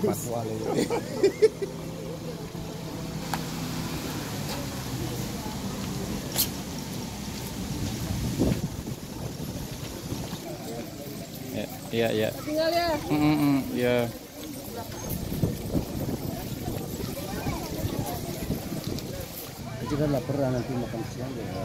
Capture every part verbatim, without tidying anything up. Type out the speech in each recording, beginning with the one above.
Patwal ini. Ya, iya, iya. Tinggal ya. Mm, mm, mm, iya. Kita lapar nanti makan siang ya.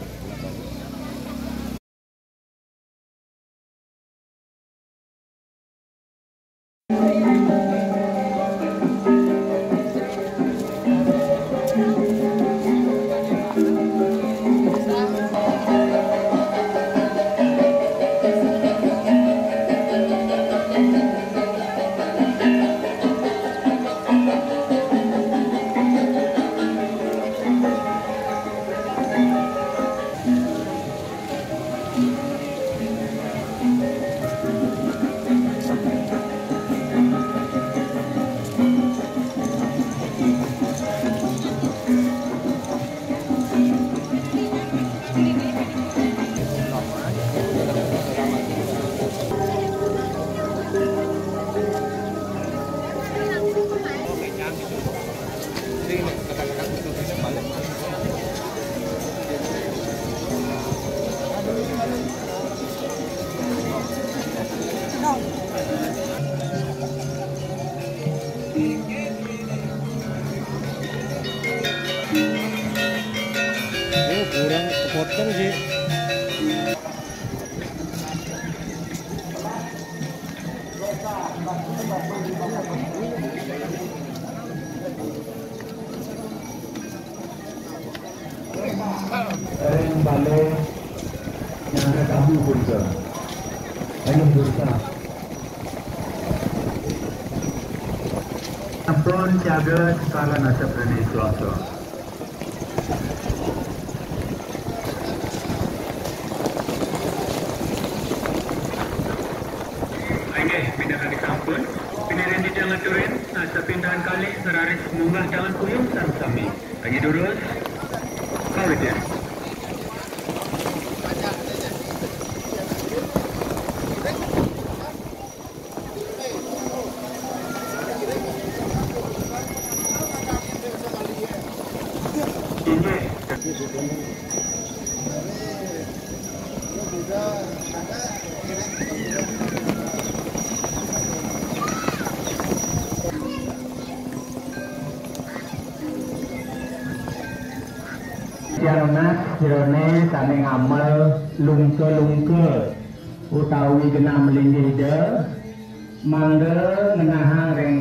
Oh, kurang kepotong sih. Ring bale nyangka kamu bursa. Ayo bursa. Ampun jaga sekalian aja berani suasa. Inggih, pinaka disampun. Pinirin di jalan turin, aja pindahan kali, sararis munggah jalan puyung sami-sami. Lagi durus. Kawit ya. Inggih. Siaronas, sirone sane ngamel lungke-lungke utawi genah melinggih Ida, mangda ngenahang ring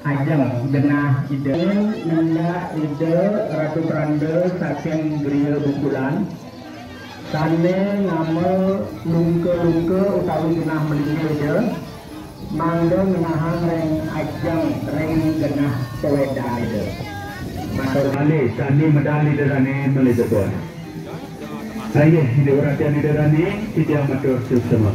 ajeng genah Ida, ngendak Ida Ratu Pranda saking griya bukulan, sane ngamel lungke-lungke utawi genah melinggih Ida, mangda ngenahang ring ajeng ring genah pawedan Ida. Matur kalih sane medal Ida dane malih jebos. Inggih, Ida Ratu Ida Rani, titiang matur suksema.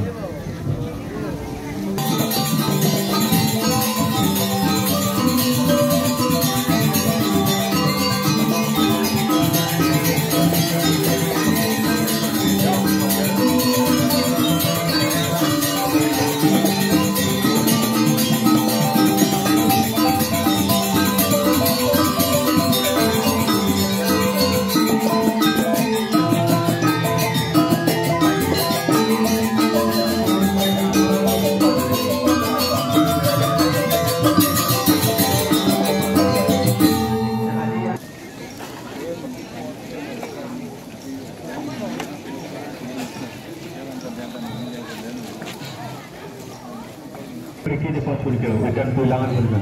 Mriki di pos punika, wédang bilangan punika.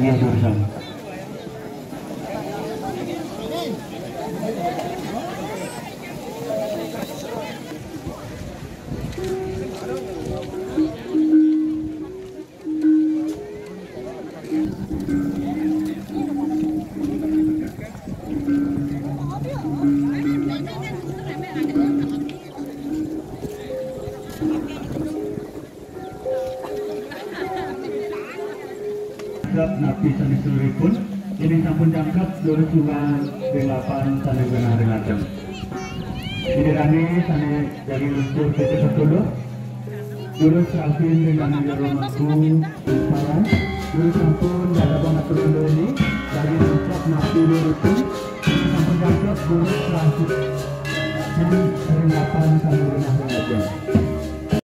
Inggih, durusang. Jangkep napi sane seluripun, yen sampun jangkep, durus munggah ring papan sane genah ring ajeng. Ida dane sane jagi luncur sesek setuluh, durus rapiin ring dane jero mangku, papan. Guru sampun dadabang atur kembali, bagi nangkap napi lurus, sampun jangkep guru selanjut. Pun sering lapang sama rumah lagi.